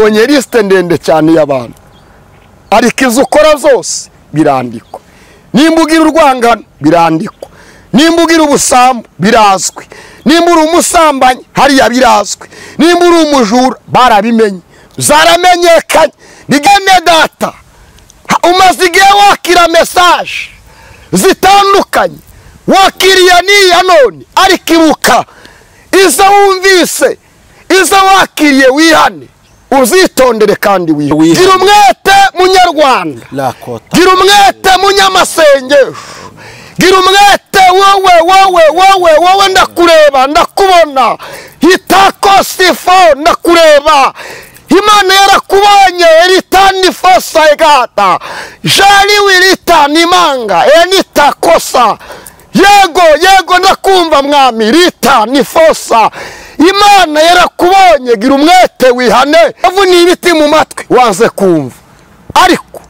Ubonye liste ndende cyane y'abantu, ariko izo ukora zose birandikwa. Nimba ugira urwangano birandikwa, nimba ugira ubusambo birazwi, nimba uri umusambanyi hariya birazwi, nimba uri umujura barabimenye, zaramenyekanye. Bigene data, umaze igihe wakira message zitandukanye, wakiriye n'iya none, ariko ibuka izo wumvise, izo wakiriye wihane, uzitondere kandi wihane. Gira umwete munyarwanda, gira umwete munyamasengesho, gira umwete wowe wowe wowe wowe, ndakureba ndakubona, hitakosifo ndakureba. Imana yarakubonye eritani fosa egata jali wirita nimanga enita kosa. Yego yego ndakumva mwami, rita ni fosa. Imana yarakubonye, gira umwete wihane. Avuni ibiti mu matwi wanze kumva, ariko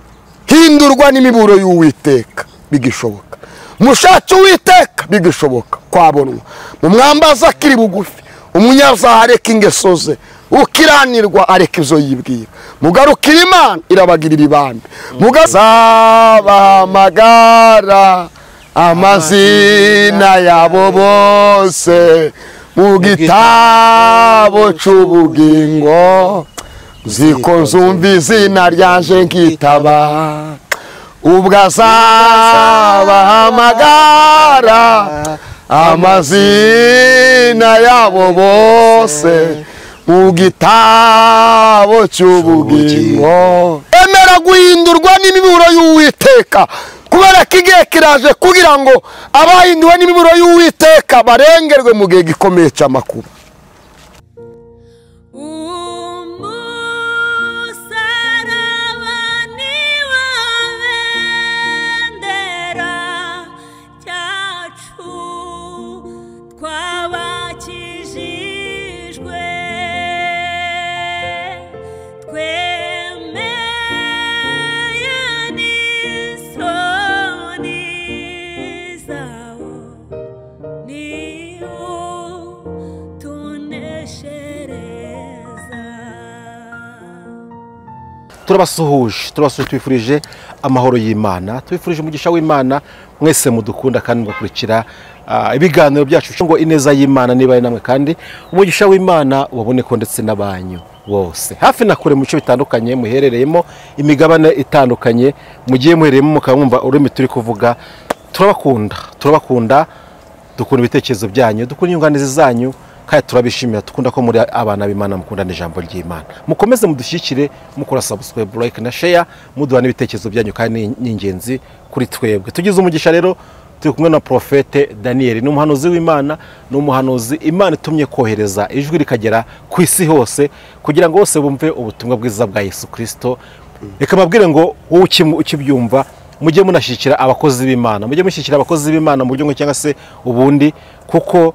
hindurwa n'imiburo y'Uwiteka bigishoboka, mushatse Uwiteka bigishoboka kwabonwa. Mumwambaza akiri bugufi, umunyazaha areka ingeso ze, ukiranirwa areka izo yibwira. Mugarukira Imana irabagirira ibambe. Mugazabahamagara amazina yabo bose mu gitabo c'ubugingo, ziko nzumva izina ryanje nkitaba. Ubwo azabahamagara amazina yabo bose mu gitabo cy'ubugingo. Emera guhindurwa n'imiburo y'Uwiteka, kubera ko igihe kiraje kugira ngo abahinduwe n'imiburo y'Uwiteka barengerwe mu gihe gikomeye cy'amakuba. Turabasuhuje, turabasuhuje, tubifurije amahoro y'Imana, tubifurije umugisha w'Imana. Mwese mudukunda kandi mugakurikira ibiganiro byacu, ngo ineza y'Imana niba ari namwe kandi umugisha w'Imana ubabone ko ndetse n'abanyu bose hafi na kure mu bice bitandukanye muherereyemo, imigabane itandukanye mugiye muherereyemo mukamwumva ururimi turi kuvuga. Turabakunda, turabakunda, dukunda ibitekerezo byanyu, dukunda inyunganizi zanyu kandi turabishimira. Tukunda ko muri abana b'Imana mukunda n'ijambo ry'Imana. Mukomeze mudushyikire mukora subscribe, like na share, muduha n'ibitekerezo byanyu kandi ni ingenzi kuri twebwe. Tugize umugisha rero turi kumwe na Prophete Daniel, ni umuhanuzi w'Imana, ni umuhanuzi Imana itumye kohereza ijwi rikagera ku isi hose kugira ngo bose bumve ubutumwa bwiza bwa Yesu Kristo. Reka mabwire ngo wowe ukibyumva mujye munashyikira abakozi b'Imana, mujye mushyikira abakozi b'Imana mu buryo cyangwa se ubundi, kuko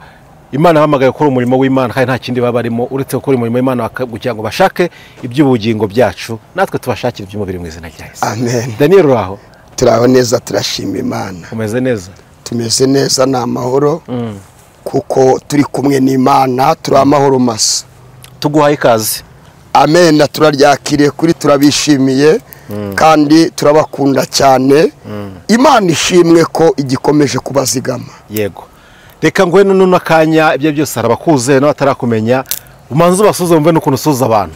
Imana yahamagaye gukora umurimo w'Imana kandi nta kindi baba barimo uretse gukora umurimo w'Imana kugira ngo bashake iby'ubugingo byacu, natwe tubashakire iby'umubiri mu izina rya Yesu. Amen. Daniel, uraho? Turaho neza, turashima Imana. Umeze neza? Tumeze neza, ni amahoro kuko turi kumwe n'Imana, turi amahoro masa. Tuguhaye ikaze. Amen, turaryakiriye kuri, turabishimiye kandi turabakunda cyane. Imana ishimwe ko igikomeje kubazigama. Yego. Reka ngwe none akanya ibyo byose arabakuze n'abatarakumenya, umanze ubasuze mve n'ukuntu usuza abantu.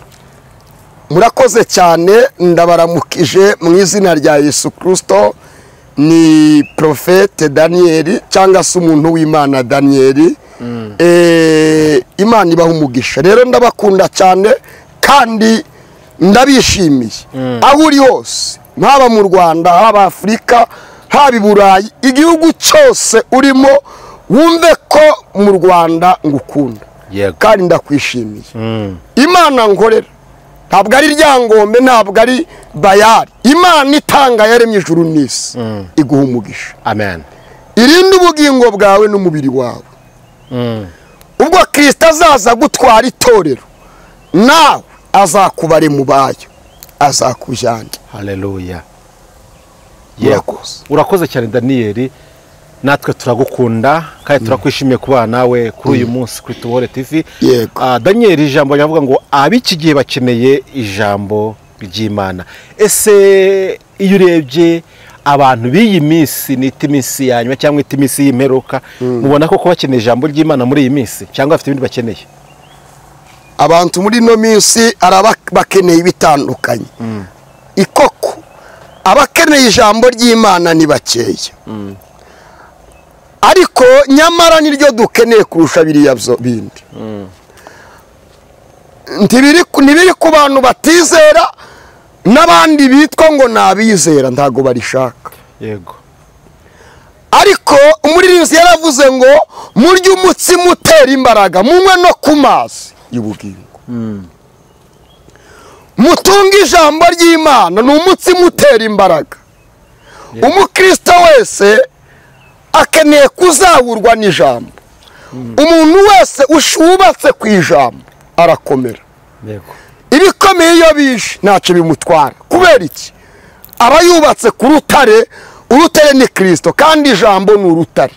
Murakoze cyane, ndabaramukije mu izina rya Yesu Kristo. Ni Prophete Daniel cyangwa se umuntu w'Imana Daniel. Imana ibaha umugisha. Rero ndabakunda cyane kandi ndabishimiye. Aho uri hose, haba mu Rwanda, haba Afurika, haba i Burayi, igihugu cyose urimo wumve ko mu Rwanda ngukunda kandi ndakwishimiye. Imana nkorera ntabwo ari Ryangombe, ntabwo ari Bayari. Imana itanga yaremye ijuru n'isi iguha umugisha. Amen. Irinde ubugingo bwawe n'umubiri wawe. Ubwo Kristo azaza gutwara itorero, nawe azakubare mu bayo, azakujyana. Haleluya. Urakoze. Urakoze cyane Daniel. Natwe turagukunda kandi turakwishimiye kubana nawe kuri uyu munsi kuri Tubore TV. Yego. Daniel, ijambo ryavuga ngo ab'iki gihe bakeneye ijambo ry'Imana. Ese iyo urebye abantu b'iyi minsi, nita iminsi ya nyuma cyangwa ita iminsi y'imperuka, mubona koko bakeneye ijambo ry'Imana muri iyi minsi cyangwa bafite ibindi bakeneye? Abantu muri ino minsi bakeneye ibitandukanye. Ikoko abakeneye ijambo ry'Imana ni bakeya, ariko nyamara niryo dukeneye kurusha biriya bindi. Ntibiri ku bantu batizera n'abandi bitwa ngo nabizera ntago barishaka. Yego. Ariko umuririmbyi yaravuze ngo murye umutsima utera imbaraga, munywe no ku mazi y'ubugingo. Mutunge ijambo ry'Imana, ni umutsima utera imbaraga. Umukristo wese akeneye kuzahurwa n'ijambo. Umuntu wese wubatse ku ijambo arakomera. Yego. Ibikomeye iyo bije ntacyo bimutwara. Kubera iki? Aba yubatse ku rutare, urutare ni Kristo, kandi ijambo ni urutare.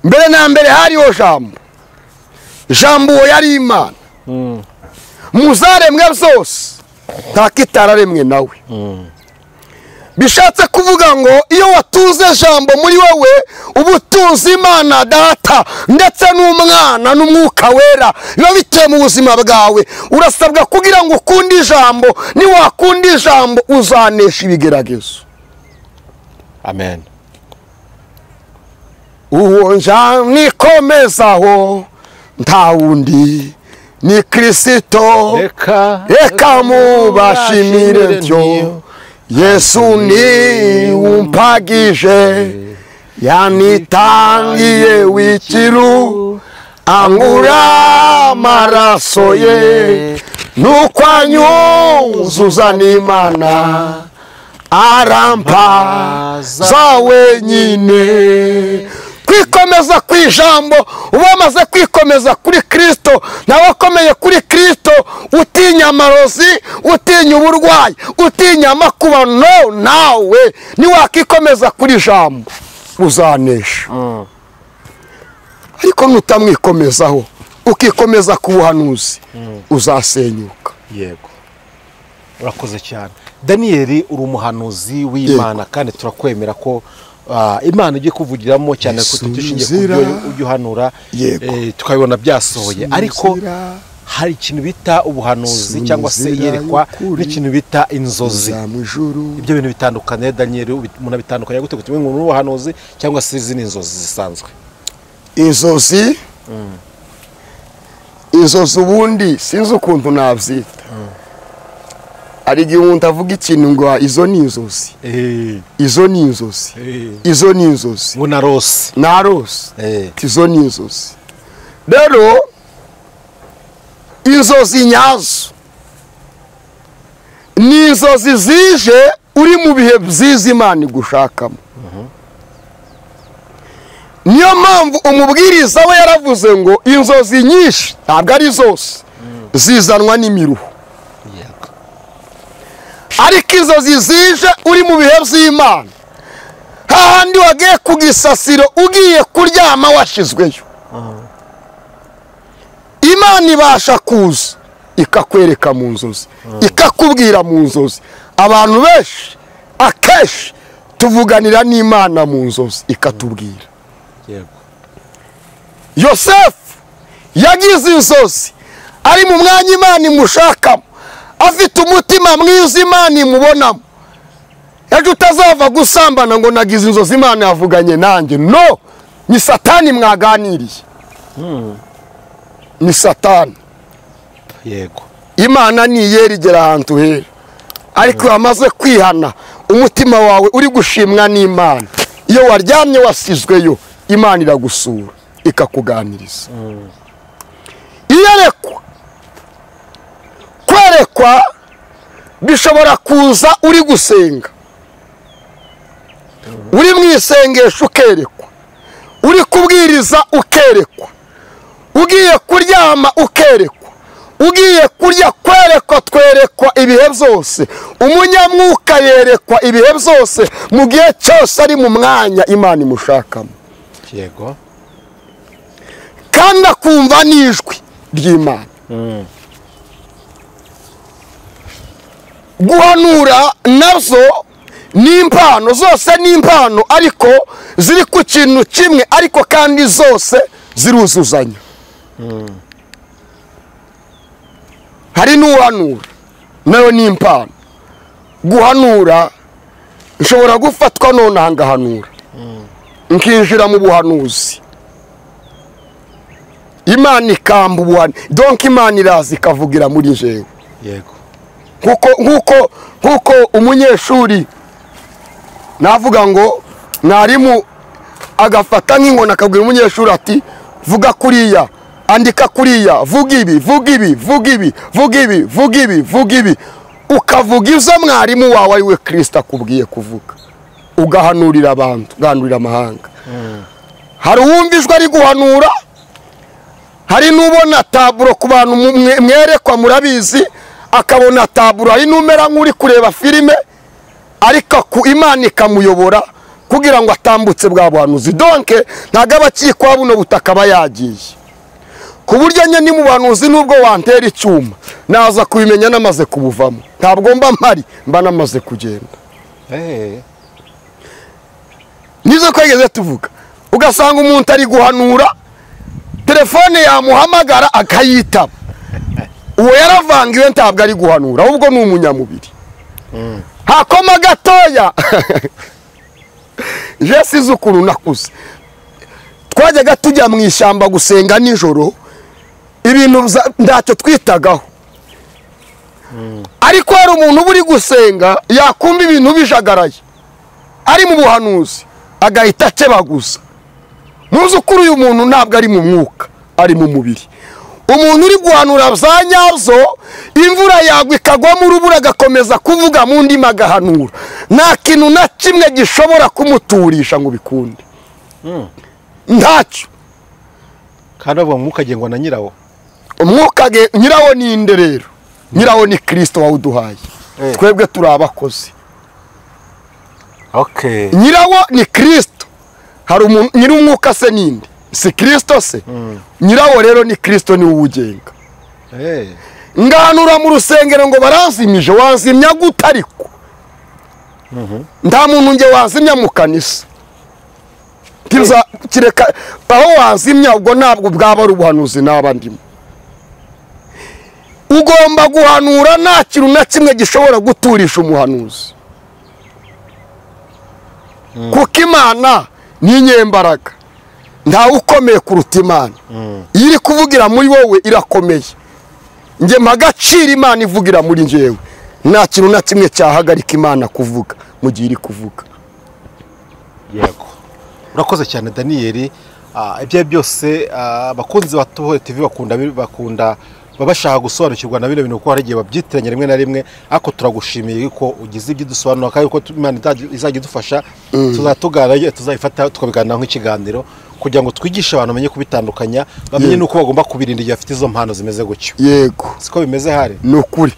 Mbere na mbere hariho jambo. Jambo uwo yari Imana. Muzaremwe zose nta kitararemwe nawe. Bishatse kuvuga ngo iyo watuze jambo muri wowe, ubutunzi Imana Data ndetse n'Umwana n'Umwuka Wera biba bituye mu buzima bwawe. Urasabwa kugira ngo ukunde ijambo, niwakunda ijambo uzanesha ibigeragezo. Amen. Uwo nikomezaho nta wundi ni Kristo, reka mubashimire ntyo Yesu ni umpagije, yanitangiye wikiru angura amaraso ye, nuko anyuzuza n'Imana arampa za wenyine. Kwikomeza ku ijambo, uba wamaze kwikomeza kuri Kristo, nawe akomeye kuri Kristo, utinya amarozi, utinya uburwayi, utinya amakuba, no nawe niwakikomeza kuri ijambo uzanesha. Ariko nutamwikomezaho ukikomeza ku buhanuzi uzasenyuka. Yego. Urakoze cyane Daniel, uri umuhanuzi w'Imana kandi turakwemera ko Imana igiye kuvugiramo cyane ko tutishingiye ku byo ujya uhanura, tukabibona byasohoye. Ariko hari ikintu bita ubuhanuzi cyangwa se iyerekwa n'ikintu bita inzozi. Ibyo bintu bitandukanye Daniel, umuntu abitandukanya gute ngo ni ubuhanuzi cyangwa se izindi inzozi zisanzwe? Inzozi inzozi ubundi sinzi ukuntu nabyita. Hari igihe umuntu avuga ikintu ngo izo ni inzozi, izo ni inzozi, izo ni inzozi, ngo narose, narose, izo ni inzozi. Rero inzozi nyazo ni inzozi zije uri mu bihe byiza Imana igushakamo. Niyo mpamvu umubwiriza we yaravuze ngo inzozi nyinshi ntabwo ari zose zizanwa n'imiruho, ariko inzozi zije uri mu bihe by'Imana, hahandi wagiye ku gisasiro ugiye kuryama washizweyo, Imana ibasha kuza ikakwereka mu nzozi, ikakubwira mu nzozi. Abantu benshi akenshi tuvuganira n'Imana mu nzozi ikatubwira. Yego. Yosefu yagize inzozi ari mu mwanya Imana imushakamo, afite umutima mwiza Imana imubonamo. Ejo utazava gusambana ngo nagize inzozi Imana yavuganye nanjye, no, ni Satani mwaganiriye. Ni Satani. Yego. Imana ni yera igera ahantu hera, ariko wamaze kwihana umutima wawe uri gushimwa n'Imana, iyo waryamye wasizweyo Imana iragusura ikakuganiriza. Iyerekwa, kwerekwa bishobora kuza uri gusenga, uri mu isengesho ukerekwa, uri kubwiriza ukerekwa, ugiye kuryama ukerekwa, ugiye kurya kwerekwa. Twerekwa ibihe byose. Umunyamwuka yerekwa ibihe byose mu gihe cyose ari mu mwanya Imana imushakamo. Yego. Kandi akumva n'ijwi ry'Imana. Guhanura nazo ni impano, zose ni impano ariko ziri ku kintu kimwe, ariko kandi zose ziruzuzanya. Hari n'uhanura nayo ni impano. Guhanura nshobora gufatwa nonaha ngahanura, nkinjira mu buhanuzi, Imana ikamba ubuhanuzi, donc Imana iraza ikavugira muri jewe. Yego. Nkuko umunyeshuri navuga ngo mwarimu agafata nk'inkoni akabwira umunyeshuri ati vuga kuriya, andika kuriya, vuga ibi, vuga ibi, vuga ibi, vuga ibi, vuga ibi, vuga ibi, ukavuga ibyo mwarimu wawe ari we Kristo akubwiye kuvuga, ugahanurira abantu, ugahanurira amahanga. Hari uwumva ijwi ari guhanura, hari n'ubona taburo ku bantu mwerekwa murabizi, akabona taburo, hari n'umera nk'uri kureba filime, ariko ku Imana ikamuyobora kugira ngo atambutse bwa buhanuzi. Donc ntago aba akikwa buno butaka aba yagiye. Ku buryo nye ni mu buhanuzi nubwo wantera icyuma naza kubimenya namaze kubuvamo, ntabwo mba mpari, mba namaze kugenda. Nizo kwegeze tuvuga, ugasanga umuntu ari guhanura, telefone yamuhamagara akayitaba. Uwo yaravangiwe ntabwo ari guhanura, ahubwo ni umunyamubiri. Hakoma gatoya. Je size ukuntu nakuze, twajyaga tujya mu ishyamba gusenga nijoro, ibintu ntacyo twitagaho. Ariko hari umuntu uri gusenga yakumva ibintu bijagaraye ari mu buhanuzi agahita akebaguza. Muzi ukuri uyu muntu ntabwo ari mu mwuka, ari mu mubiri. Umuntu uri guhanura bya nyazo, imvura yagwa ikagwamo urubura agakomeza kuvuga mu ndimi agahanura, nta kintu na kimwe gishobora kumuturisha ngo bikunde. Ntacyo. Kandi avuga umwuka agengwa na nyirawo. Umwuka nyirawo ni inde rero? Nyirawo ni Kristo wawuduhaye. Twebwe turi abakozi. Okay. Nyirawo ni Kristo. Hari nyiri umwuka se ninde? Si Kristo se? Nyirawo rero ni Kristo, ni uwugenga. Nganura mu rusengero ngo baranzimije, wanzimya gute ariko? Nta muntu nge wanzimya mu kanisa. Kireka aho wanzimya ubwo ntabwo bwaba ari ubuhanuzi naba ndimo. Ugomba guhanura nta kintu na kimwe gishobora guturisha umuhanuzi. Kuko Imana ni inyembaraga, ntawe ukomeye kuruta Imana. Iyo iri kuvugira muri wowe irakomeye. Njye mpagacira Imana ivugira muri njyewe, nta kintu na kimwe cyahagarika Imana kuvuga mu gihe iri kuvuga. Yego. Urakoze cyane Daniel. Ibyo byose abakunzi ba Tubohore TV bakunda baba bashaka gusobanukirwa na bino bintu, kuko hari igihe babyitiranya rimwe na rimwe, ariko turagushimiye ko ugize ibyo dusobanura, kandi ko Imana izajya idufasha, tuzatugana tuzayifata tukabiganira nk'ikiganiro kugira ngo twigishe abantu bamenye kubitandukanya, bamenye nuko bagomba kubirinda igihe bafite izo mpano zimeze gutyo. Yego. Siko bimeze hari? Ni ukuri.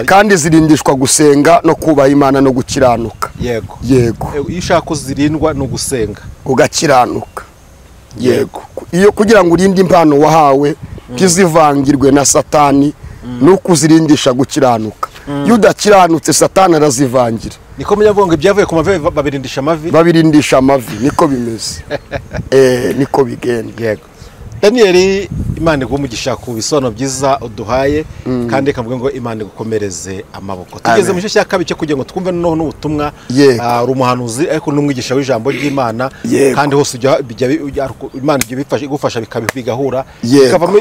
Kandi zirindishwa gusenga no kubaha Imana no gukiranuka. Yego. Yego. Iyo ushaka ko zirindwa no gusenga ugakiranuka. Yego. Iyo kugira ngo urinde impano wahawe ntizivangirwe na Satani, nuko uzirindisha gukiranuka. Iyo udakiranutse Satani arazivangira. Niko mujya ngo ibyavuye ku mavi babirindisha amavi. Babirindisha amavi, niko bimeze. Niko bigenda. Yego. Daniel, Imana iguhe umugisha ku bisobanuro byiza uduhaye, kandi ikavuga ngo Imana igukomereze amaboko. Tugeze mu gice cya kabiri cyo kugira ngo twumve noneho n'ubutumwa. Uri umuhanuzi ariko n'umwigisha w'ijambo ry'Imana, kandi hose Imana ijya igufasha bigahura,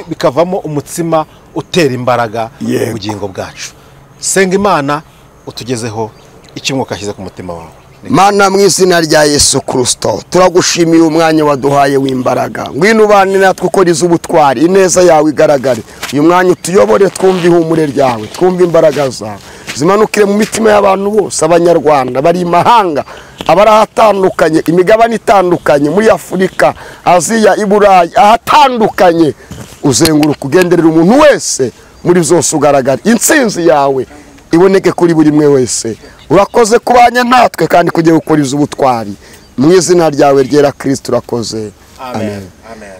bikavamo umutsima utera imbaraga mu bugingo bwacu. Senga Imana utugezeho icyo umwuka ashyize ku mutima wawe. Mana mu izina rya Yesu Kristo, turagushimiye umwanya waduhaye w'imbaraga. Ngwino ubane natwe ukora ubutwari, ineza yawe igaragare. Uyu mwanya utuyobore, twumve ihumure ryawe, twumve imbaraga zawe zimanukire mu mitima y'abantu bose, abanyarwanda bari imahanga, abari ahatandukanye, imigabane itandukanye, muri Afurika, Aziya, i Burayi, ahatandukanye. Uzenguruka ugenderera umuntu wese Muri byose ugaragara, intsinzi yawe iboneke kuri buri mwe wese. Urakoze kubanya natwe kandi kugiye gukora ubutwari mu izina ryawe ryera Kristo urakoze. Amen. Amen.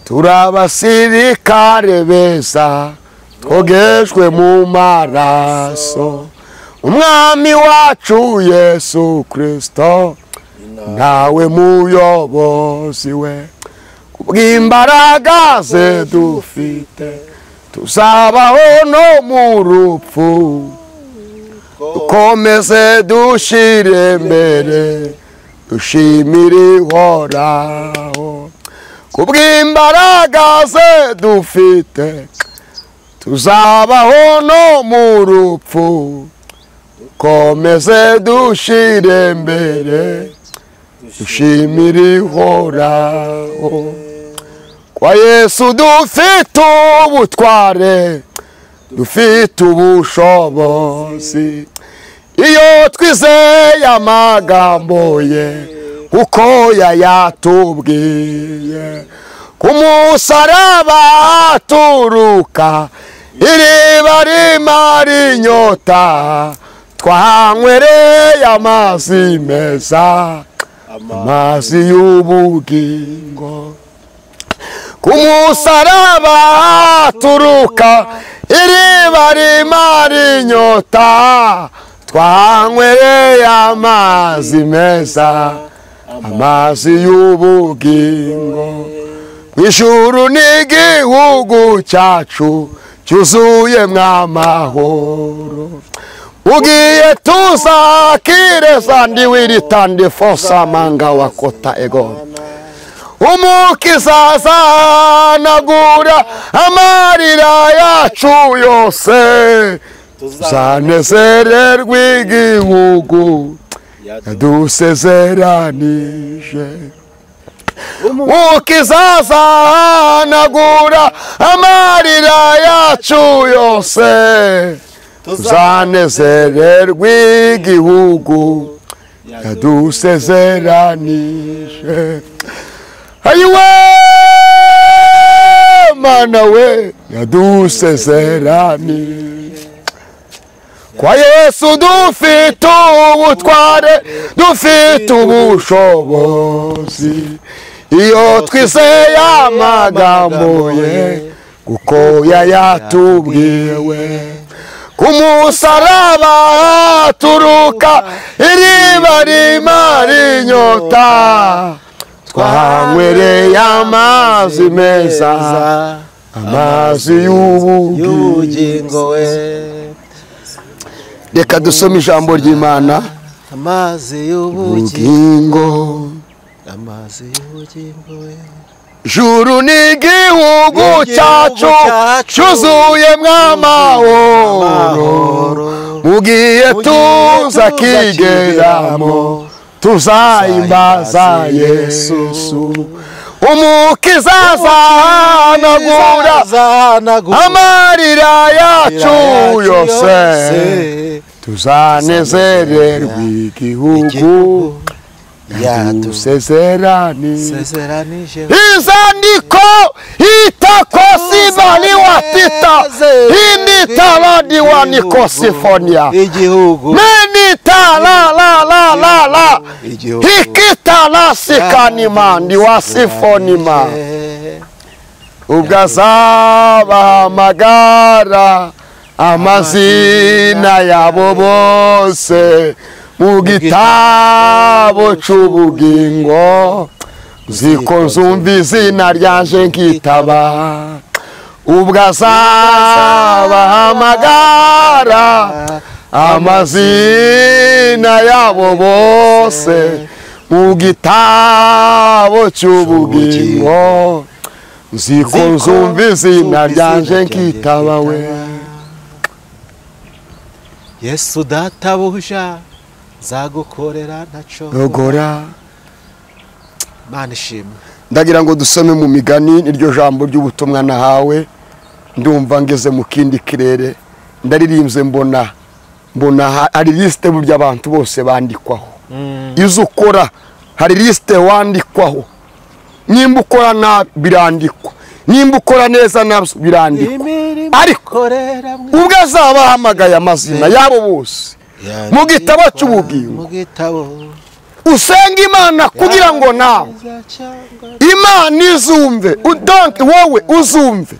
Turabasirikare beza twogejwe mu maraso, Umwami wacu Yesu Kristo nawe muyobozi we, kubw'imbaraga ze dufite tuzabaho no mu rupfu, dukomeze dushire imbere dushimire Uhoraho, kubw'imbaraga ze dufite tuzabaho no mu rupfu, dukomeze dushire imbere dushimire Uhoraho. Kwa Yesu dufite ubutware, dufite ubushobozi, iyo twizeye amagambo ye uko yayatubwiye, ku musaraba aturuka iriba rimara inyota, twanywereye amazi meza, amazi y'ubugingo. Ku musaraba aturuka iriba rimara inyota, twanywereye amazi meza, amazi y'ubugingo. Ijuru n'igihugu cyacu cyuzuye mw'amahoro, ugiye tuzakireza ndiwiritande fosa manga wakota ego. Umukiza azanagura amarira yacu yose, tuzanezererwa igihugu yadusezeranije. Umukiza azanagura amarira yacu yose, tuzanezererwa igihugu yadusezeranije. Ayiwe Mana we yadusezeranije. Kwa Yesu dufite ubutware, dufite ubushobozi, iyo twizeye amagambo ye kuko yayatubwiwe. Ku musaraba aturuka iriba rimara inyota, twanywereye amazi meza, amazi y'ubugingo. Reka dusome ijambo ry'Imana. Amazi y'ubugingo, amazi y'ubugingo. Juru n'igihugu cyacu cyuzuye mw'amahoro, mugiye tuzakigeramo tuzahimbaza Yesu. Umukiza azanagura amarira yacu yose, tuzanezererwa igihugu yadusezeranije. Izandiko itakosibaliwatita initaladiwanikosifonia menitalalalala hikitalasikanima ubwo azabahamagara amazina yabo bose mu gitabo cy'ubugingo, ziko nzumva izina ryanje nkitaba. Ubwo azabahamagara amazina yabo bose mu gitabo cy'ubugingo, ziko nzumva izina ryanje nkitaba we. Yesu databuja nzagukorera ntaco gora. Mana ishimwe. Ndagira ngo dusome mu migani niryo jambo ry'ubutumwa nahawe. Ndumva ngeze mu kindi kirere, ndaririmbye mbona hari liste burya abantu bose bandikwaho. Izo ukora hari liste wandikwaho. Nimba ukora nabi birandikwa, nimba ukora neza nabyo birandikwa. Ariko ubwo azabahamagaye amazina yabo bose mu gitabo cy'ubugingo, usenga Imana kugira ngo nawe Imana izumve, donc wowe uzumve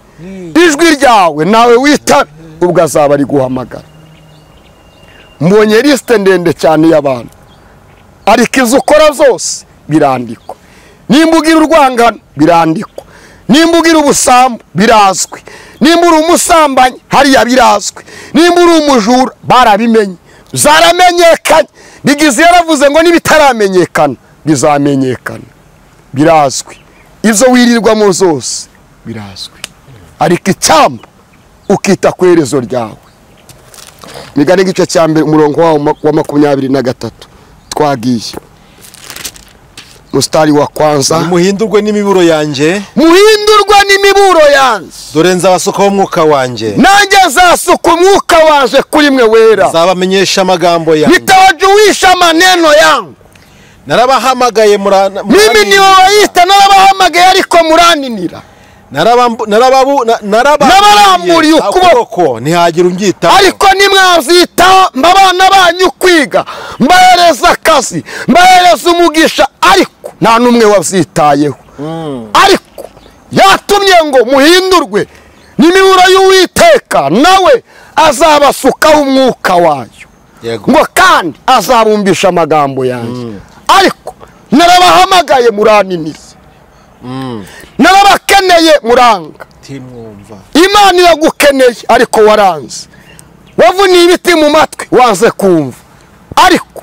ijwi ryawe nawe witabe, ubwo azaba ari guhamagara. Mbonye liste ndende cyane y'abantu, ariko izo ukora zose birandikwa. Nimba ugira urwangano birandikwa, nimba ugira ubusambo birazwi, nimba uri umusambanyi hariya birazwi, nimba uri umujura barabimenye, zaramenyekanye. Bigize yaravuze ngo nibitaramenyekana bizamenyekana, birazwi. Izo wirirwamo zose birazwi, ariko icyambu ukita ku iherezo ryawe. Migani igice cya mbere umurongo wa 23 twagiye mustari wa kwanza. Muhindurwe n'imiburo yanjye, muhindurwe n'imiburo yanjye, dore nzabasukaho umwuka wanjye, nanjye nzasuka umwuka wanje kuri mwe wera, nzabamenyesha amagambo yanjye, nitawajuisha maneno yangu. Narabahamagaye mimi niwaita, narabahamagaye ariko muraninira, narabamburiye ukuboko ntihagira unbyitaho, ariko nimwabyitaho mbabana banyu kwiga, mbahereza akazi, mbahereza umugisha, ariko nta n'umwe wabyitayeho. Ariko yatumye ngo muhindurwe n'imiburo y'Uwiteka, nawe azabasukaho umwuka wayo, ngo kandi azabumbisha amagambo yanjye. Ariko narabahamagaye muraninira, narabakeneye muranga. Imana iragukeneye ariko waranze, wavuniye ibiti mu matwi wanze kumva. Ariko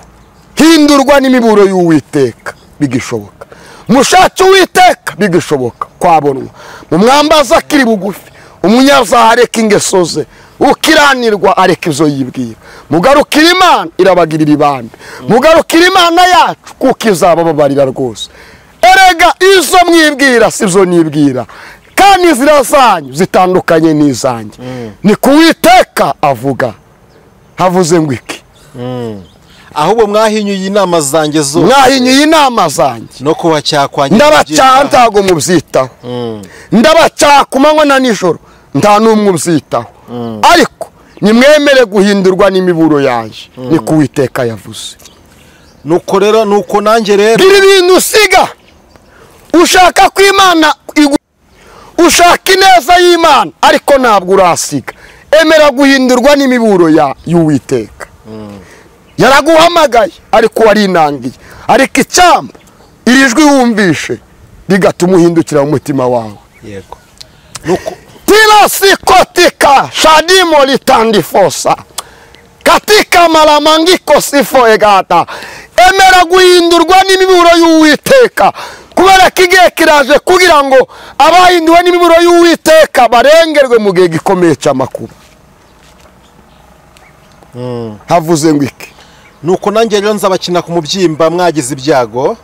hindurwa n'imiburo y'Uwiteka bigishoboka, mushake Uwiteka bigishoboka kwabonwa, mumwambaza akiri bugufi, umunyabyaha areka ingeso ze, ukiranirwa areka izo yibwira. Mugarukira Imana irabagirira ibambe, mugarukira Imana yacu kuko izabababarira rwose. Erega izo mwibwira sizo nibwira, kandi inzira zanyu zitandukanye n'izanjye. Ni ku Uwiteka avuga. Havuze ngo iki? Ahubwo mwahinyuye inama zanjye zose, mwahinyuye inama zanjye no kubacyaha kwanjye, ndabacyaha ntago mubyitaho, ndabacyaha ku manywa na nijoro nta n'umwe ubyitaho. Ariko nimwemere guhindurwa n'imiburo yanjye, ni ku Uwiteka yavuze. Nuko rero, nuko nanjye rero, gira ibintu usiga ushaka ko Imana, ushaka ineza y'Imana ariko ntabwo urasiga. Emera guhindurwa n'imiburo y'Uwiteka. Yaraguhamagaye ariko warinangiye, ariko icyambu iri jwi wumvishe rigatuma uhindukira mu mutima wawe. Yego. Tilosikotika shadimo litandifosa katika malamangiko sifo egata. Emera guhindurwa n'imiburo y'Uwiteka, kubera ko igihe kiraje kugira ngo abahinduwe n'imiburo y'Uwiteka barengerwe mu gihe gikomeye cy'amakuba. Havuze ngo iki? Nuko nanjye rero nzabakina ku mubyimba mwagize ibyago,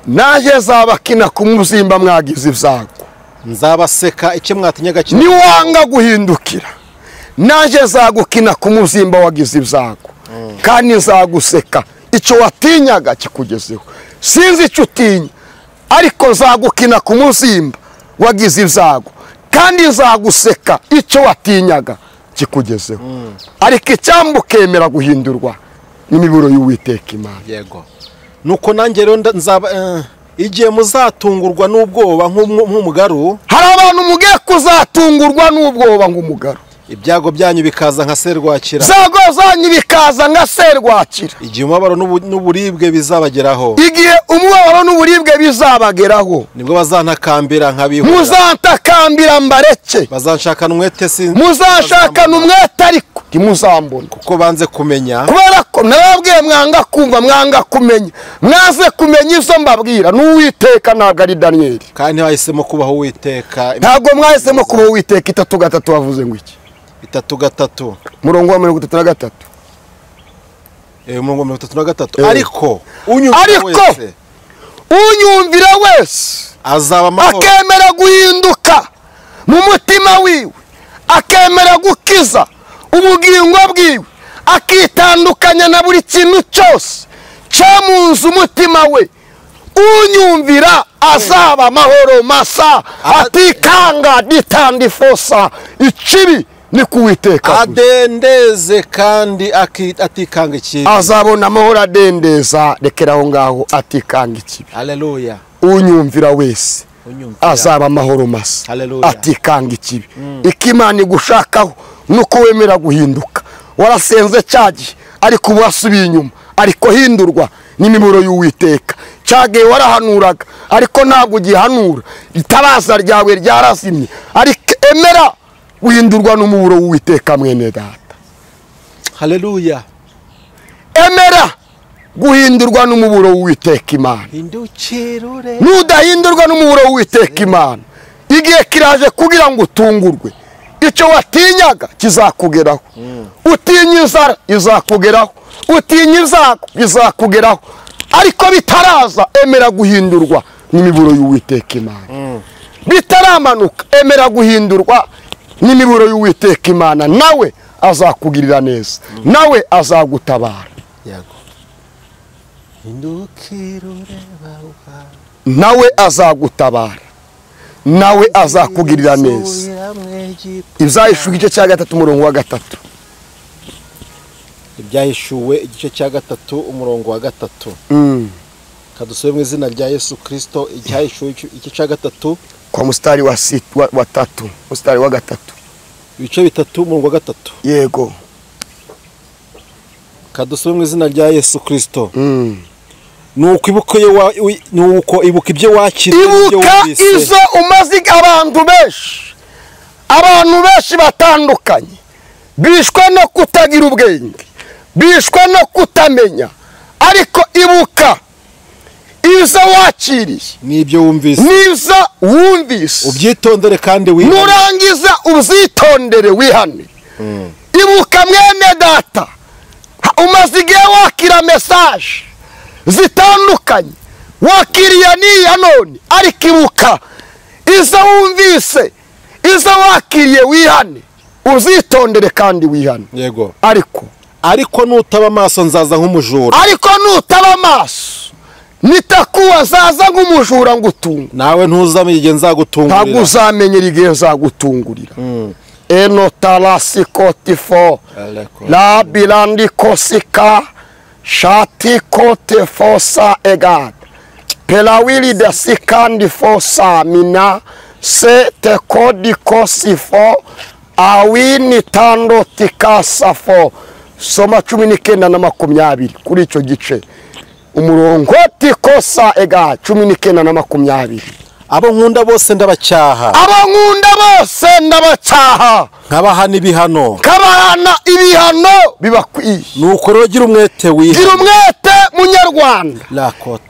nanjye nzabakina ku mubyimba mwagize ibyago, nzabaseka icyo mwatinyaga kimwe. Niwanga guhindukira nanjye nzagukina ku mubyimba wagize ibyago, kandi nzaguseka icyo watinyaga kikugezeho. Sinzi icyo utinya, ariko nzagukina ku mubyimba wagize ibyago, kandi nzaguseka icyo watinyaga kikugezeho. Ariko icyambu ukemera guhindurwa n'imiburo y'Uwiteka Imana. Yego. Nuko nanjye rero nzaba igihe muzatungurwa n'ubwoba nk'umugaru. Hari abantu mugiye kuzatungurwa n'ubwoba nk'umugaru, ibyago byanyu bikaza nka serwakira, ibyago zanyu bikaza nka serwakira. Igihe umubabaro n'uburibwe bizabageraho, igihe umubabaro n'uburibwe bizabageraho, nibwo bazantakambira nkabihura, muzantakambira mbareke, bazanshakana umwete, muzanshakana umwete ariko ntimuzambona, kuko banze kumenya. Kubera ko narababwiye mwanga kumva, mwanga kumenya, mwaze kumenya izo mbabwira. N'Uwiteka ntabwo ari Daniyeli, kandi ntibahisemo kubaho Uwiteka, ntabwo mwahisemo kubaho Uwiteka. 3:3 wavuze ngo iki? 3:3 murongo wa 33. Umurongo wa 33. Ariko unyumvira wese azaba amahoro, akemera guhinduka mu mutima wiwe, akemera gukiza ubugingo bwiwe, akitandukanya na buri kintu cyose cyamunze umutima we, unyumvira azaba amahoro masa, atikanga ditandifosa, ikibi Ni kuwiteka adendeze kandi atikanga ikibi. Azabona amahoro adendeza, rekera aho ngaho, atikanga ikibi. Haleluya. Unyumvira wese azaba amahoro masa, atikanga ikibi. Ikimana igushakaho nuko wemera guhinduka. Warasenze cyagiye ariko ubu wasubiye inyuma, ariko hindurwa n'imiburo y'Uwiteka. Cyagiye warahanuraga ariko ntabwo ugihanura, itabaza ryawe ryarazimye, ariko emera guhindurwa n'umuburo w'Uwiteka mwene data. Haleluya. Emera guhindurwa n'umuburo w'Uwiteka Imana. Nudahindurwa n'umuburo w'Uwiteka Imana, igihe kiraje kugira ngo utungurwe. Icyo watinyaga kizakugeraho. Utinya inzara izakugeraho, utinya ibyago bizakugeraho, ariko bitaraza emera guhindurwa n'imiburo y'Uwiteka Imana. Bitaramanuka emera guhindurwa n'imiburo y'Uwiteka Imana, nawe azakugirira neza, nawe azagutabara. Yego. Nawe azagutabara, nawe azakugirira neza. Ibyahishuwe igice cya 3 umurongo wa 3. Ibyahishuwe igice cya 3 umurongo wa 3. Kadusube mu izina rya Yesu Kristo. Ibyahishuwe igice cya 3 kwa mstari wa 3, mstari wa 3. Ibice bitatu umurongo wa 3. Yego. Kadusube mu izina rya Yesu Kristo. Nuko ibuka ibyo wakiriye, ibuka izo umaze abantu benshi, abantu benshi batandukanye bishwe no kutagira ubwenge, bishwe no kutamenya, ariko ibuka izo wakiriye n'ibyo wumvise, n'izo wumvise ubyitondere kandi wihane. Nurangiza ubyitondere wihane. Ibuka mwene data, umaze igihe wakira message zitandukanye, wakiriye n'iya none, ariko ibuka izo wumvise, izo wakiriye wihane, uzitondere kandi wihane. Yego. Ariko nutaba amaso nzaza nk'umujura. Ariko nutaba amaso nitakuwa zaza nk'umujura ngutunga. Nawe ntuzamenye igihe nzagutungurira. Ntabwo uzamenyera igihe nzagutungurira. Eno tarasikotifo la bilandikosika shati kote fosa egad pelawili desikandi fosa mina se tekodi kosifo awini tando tikasafo. Soma 19 na 20 kuri icyo gice. Umurongo tikosa ega 19 na 20. Abo nkunda bose ndabacyaha. Abo nkunda bose ndabacyaha. Nkabahana ibihano. Nkabahana ibihano bibakwiye. Nuko rero gira umwete wiha. Gira umwete munyarwanda.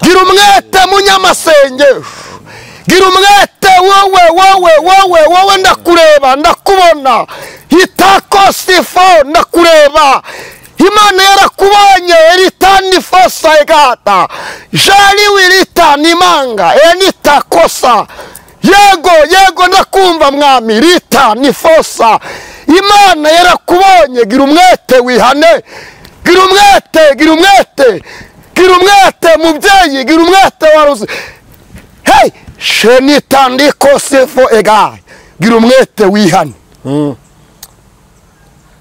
Gira umwete munyamasengesho. Gira umwete wowe wowe wowe wowe, ndakureba ndakubona. Hitakosifo ndakureba. Imana yarakubonye eritani fosa egata. Jali wirita nimanga enita kosa. Yego yego ndakumva mwami rita ni fosa. Imana yarakubonye, gira umwete wihane. Gira umwete, gira umwete. Gira umwete mubyeyi, gira umwete waruzi. Hey, shenitandiko sefo egai. Gira umwete wihane.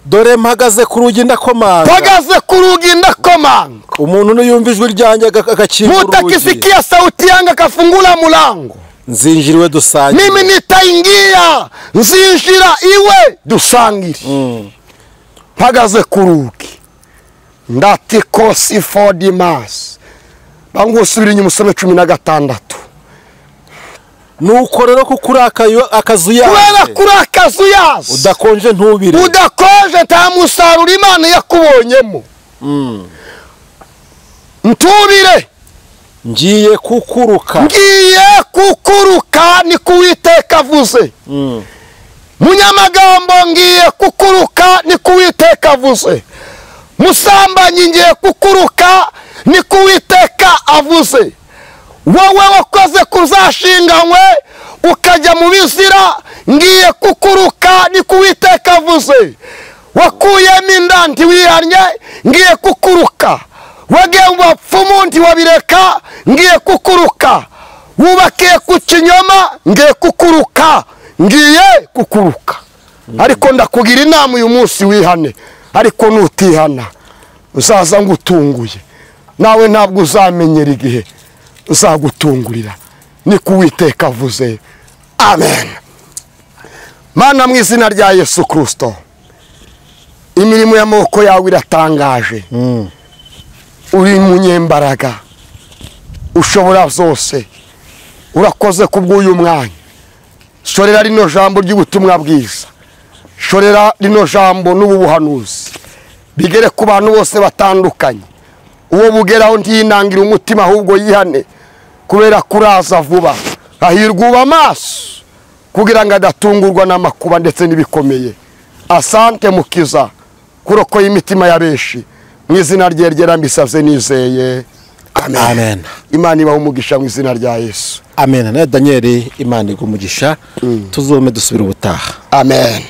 Dore mpagaze ku rugi ndakomanga. Mpagaze ku rugi ndakomanga. Umuntu nuyumva ijwi ryanjye agakingura urugi. Mutakisikia sauti yangu akafungula mulango. Nzinjira iwe dusangire. Mimi nitaingia, nzinjira iwe dusangire. Mpagaze ku rugi. Ndatikosi for dimas. Bangusubira inyuma usome 16. Nuko rero kukurakayo akazu yawe. Kubera kurakazu yawe. Udakonje ntubire. Udakonje nta musaruro Imana yakubonyemo. Ntubire. Ngiye kukuruka. Ngiye kukuruka ni kuwiteka avuze. Munyamagambo ngiye kukuruka ni kuwiteka avuze. Musambanyi ngiye kukuruka ni kuwiteka avuze. Wowe wakoze kuzashinganywe ukajya mu bizira ngiye kukuruka ni kuwiteka avuze. Wakuyemo inda ntiwihannye ngiye kukuruka. Wagiye mu bapfumu ntiwabireka ngiye kukuruka. Wubakiye ku kinyoma ngiye kukuruka. Ngiye kukuruka. Ariko ndakugira inama uyu munsi wihane, ariko nutihana uzaza ngutunguye, nawe ntabwo uzamenyera igihe uzagutungurira. Niko Uwiteka avuze. Amen. Mana, mu izina rya Yesu Kristo, imirimo y'amaboko yawe iratangaje. Uri munyembaraga, ushobora zose. Urakoze kubw'uyu mwanya. Shorera rino jambo ry'ubutumwa bwiza, shorera rino jambo n'ubu buhanuzi, bigere ku bantu bose batandukanye. Uwo bugeraho ntiyinangira umutima, ahubwo yihane, kubera kuraza vuba. Hahirwa uba amaso kugira ngo adatungurwa n'amakuba ndetse n'ibikomeye. Asante Mukiza, kurokoye imitima ya benshi. Mu izina rye ryera mbisabye nizeye. Amen. Amen. Imana ibahe umugisha mu izina rya Yesu. Amen. Na Daniel, Imana iguhe umugisha. Tuzome dusubira ubutaha. Amen.